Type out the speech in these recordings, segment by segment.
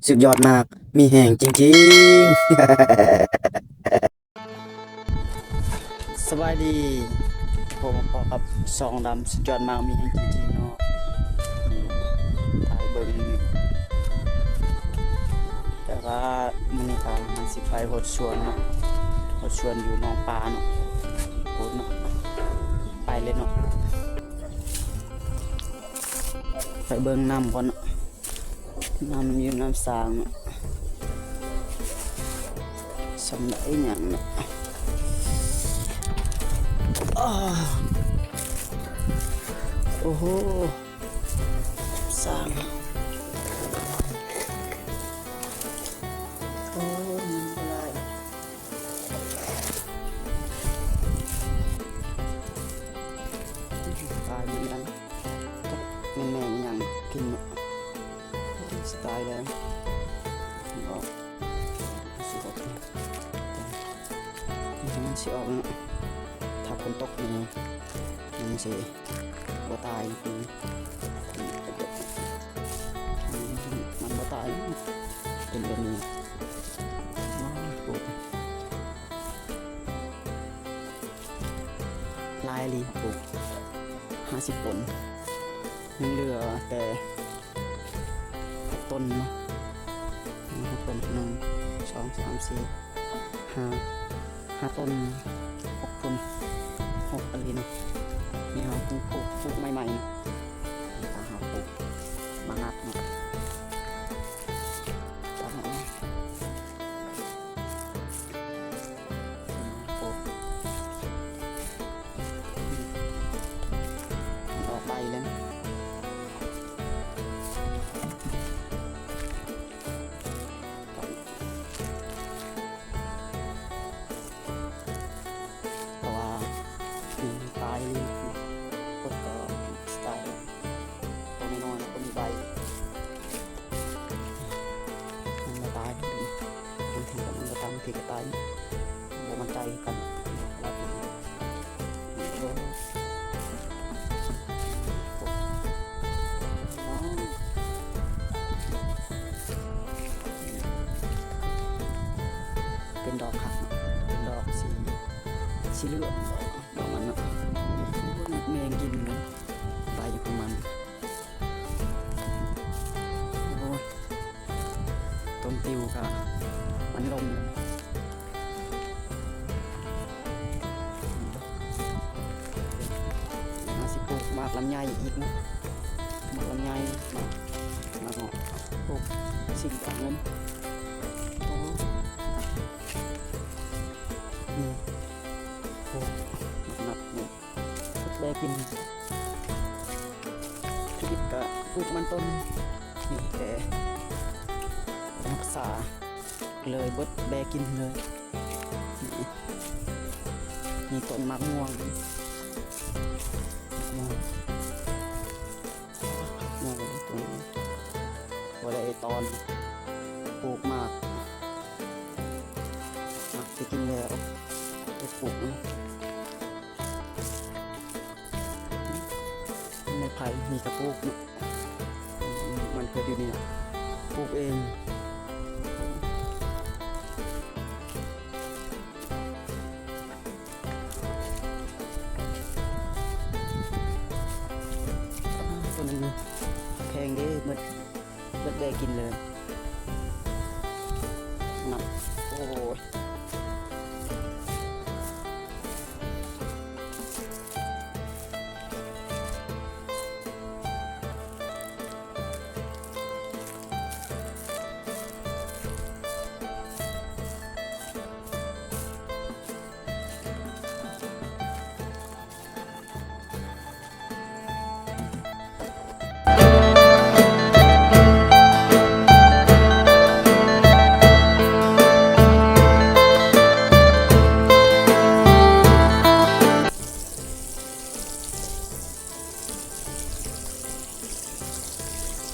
ສຸດຍອດມາກ ມີແຮງຈິງໆ. ສະບາຍດີ ພົບກັບຊ່ອງດຳສຸດຍອດມາກ ມີແຮງຈິງໆເນາະ. ຖ່າຍເບິ່ງ ແຕ່ວ່າມື້ນີ້ກໍມັນຊິໄປຮອດສວນເນາະ, ຮອດສວນຢູ່ໜອງປາເນາະ ພຸ້ນເນາະ. ໄປເລີຍເນາະ, ໄປເບິ່ງນ້ຳກ່ອນເນາະ. ນ້ຳຢູ່ນ້ຳສາງເນາະ ສ່ຳໄດ້ຫຍັງເນາະ. ອ້າ ໂອ້ໂຫ ສາງ ໂອ້ຍ ນ້ຳຫຼາຍ ຕາຍໝົດແລ້ວ. ຈັກແມ່ນແມງອີ່ຫຍັງກິນເນາະ. ຊິຕາຍແລ້ວ ອອກ ຊິອອກ ມັນຊິອອກເນາະ. ຖ້າຝົນຕົກນີ້ ມັນຊິບໍ່ຕາຍ ມັນບໍ່ຕາຍ ເປັນແບບນີ້. ວ້າວ ໂອ້ ຫຼາຍອີ່ຫຼີ ປູກຫ້າສິບຕົ້ນ ຍັງເຫຼືອແຕ່ຫົກຕົ້ນເນາະ. ຫົກຕົ້ນ ໜຶ່ງ ສອງ ສາມ ສີ່ ຫ້າ ຫ້າຕົ້ນ ຫົກຕົ້ນ ຫົກອີ່ຫຼີເນາະ. ນີ້ເຮົາປູກ ປູກ ປູກໃໝ່ໆ ເນາະ. ຖ້າເຮົາປູກມາງັດເນາະ ອອກໃບແລ້ວ ເພາະວ່າ ອືມ ຕາຍເລີຍ ກົດກໍຕາຍ. ຕົວນ້ອຍໆ ກໍມີໃບ ມັນບໍ່ຕາຍ ບາງທີກໍ ມັນກໍຕາຍ ບາງທີກໍຕາຍ ບໍ່ໝັ້ນໃຈຄືກັນ. ເປັນດອກຄັກ ເປັນດອກສີ ສີເຫຼືອງ ດອກມັນເນາະ. ແມງກິນເລີຍ ໃບຂອງມັນ. ໂອ້ຍ ຕົ້ນຕິວກະມັນລົ້ມ ມາຊິປູກໝາກລຳໄຍອີກເນາະ ໝາກລຳໄຍ ແລ້ວກໍປູກສີດາເງິນ. ໂອ້ ນີ້ ໂອ້ ໜັກໆ ນີ້ ແບກິນ ຊີວິດກະປູກມັນຕົ້ນນີ້ແຕ່ ຮັກສາເລີຍເບິດ ແບກິນເລີຍ. ມີຕົ້ນໝາກມ່ວງ ໝາກມ່ວງ ໝາກມ່ວງ ບໍ່ໄດ້ຕອນ ປູກໝາກ ໝາກຊິກິນແລ້ວ ໄປປູກ ໄມ້ໄຜ່ ມີກະປູກເນາະ ມັນເກີດຢູ່ນີ້ ປູກເອງ. ຕົ້ນນີ້ແພງເດ້ ເບິດ ເບິດແບກິນເລີຍ ໜັກ ໂອ້ຍ.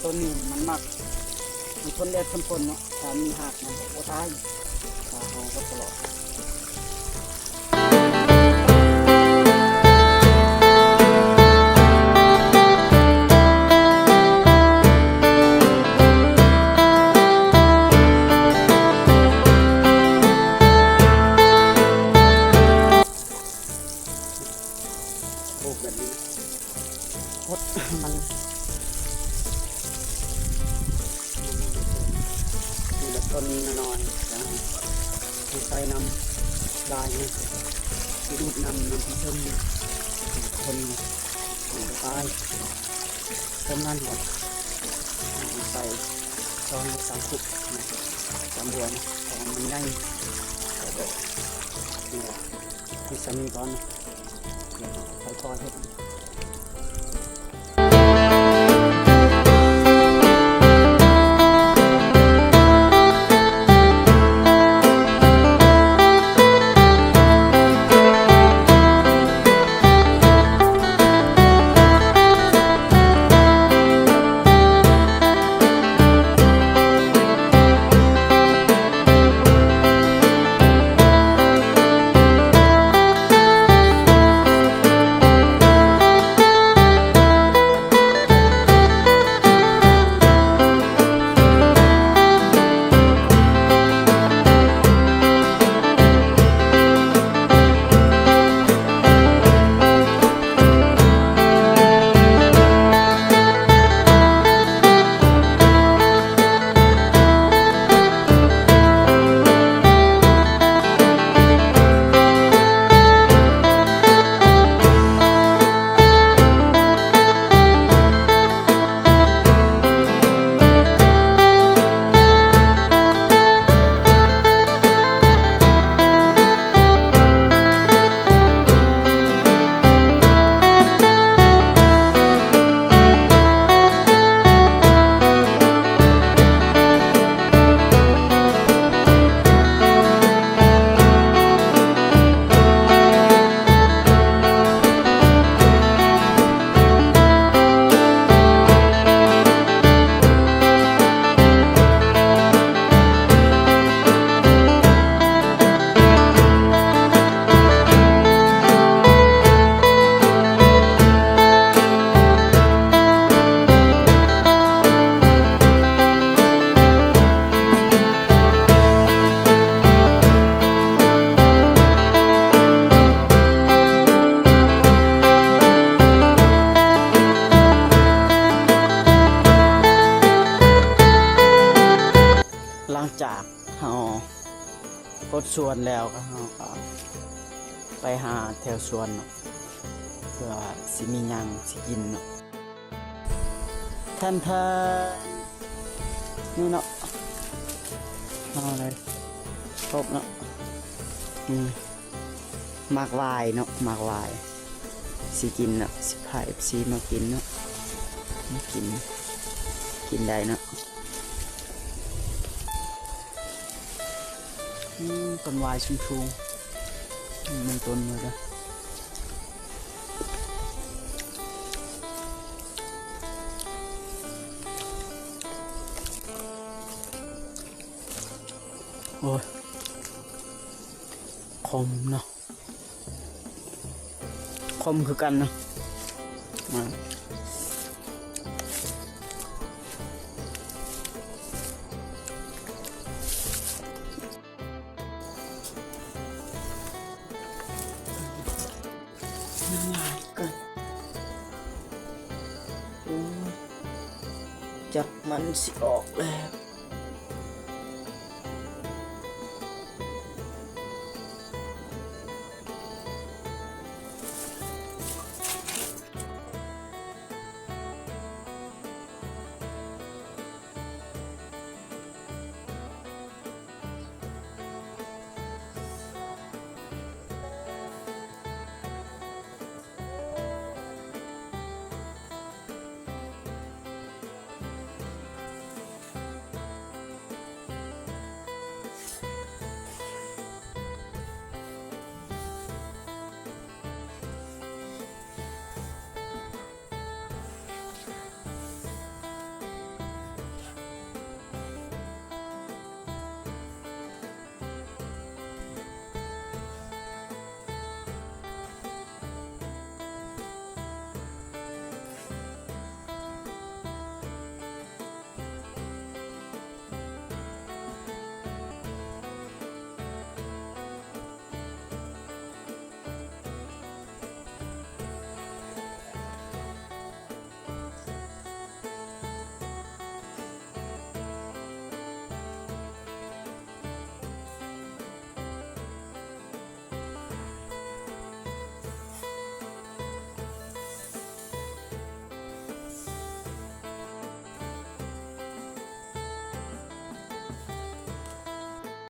ຕົ້ນນີ້ມັນມັກ ມັນທົນແດດທົນຝົນເນາະ ຖ້າມີຮາກມັນກໍບໍ່ຕາຍ ຖ້າເຮົາຮັດຕະຫຼອດ. ໂ ຕອນນີ້ນ້ອຍໆ ຈະໃສ່ນ້ຳຫຼາຍ ຊິດູດນ້ຳ ນ້ຳທີ່ເທິງ ຄົນຕາຍ ປະມານນີ້ ໃສ່ສອງສາມຄຸບນະ ສາມບົວນະ ເພາະວ່າມັນໃຫຍ່ ແລ້ວກໍ ນີ້ລະ ເຮັດສ່ຳນີ້ກ່ອນນະ ແລ້ວກໍຄ່ອຍໆເຮັດ. ຫຼັງຈາກເຮົາຫົດສວນແລ້ວ ກໍເຮົາກໍໄປຫາແຖວສວນເນາະ ເພື່ອຊິມີຫຍັງຊິກິນເນາະ. ແທນແທນ ນີ້ເນາະ ເອົາເລີຍ ຄົບເນາະ ນີ້ ໝາກຫວາຍເນາະ ໝາກຫວາຍ ຊິກິນເນາະ ຊິພາເອັຟຊີມາກິນເນາະ ມາກິນ ກິນໄດ້ເນາະ. ອືມ ຕົ້ນຫວາຍສູງໆ ມີຕົ້ນຢູ່ເດີ. ໂອ້ຍ ຂົມເນາະ ຂົມຄືກັນເນາະ ມາ ມັນຫຼາຍເກີນ ໂອ້ຍ ຈັກມັນຊິອອກແລ້ວ.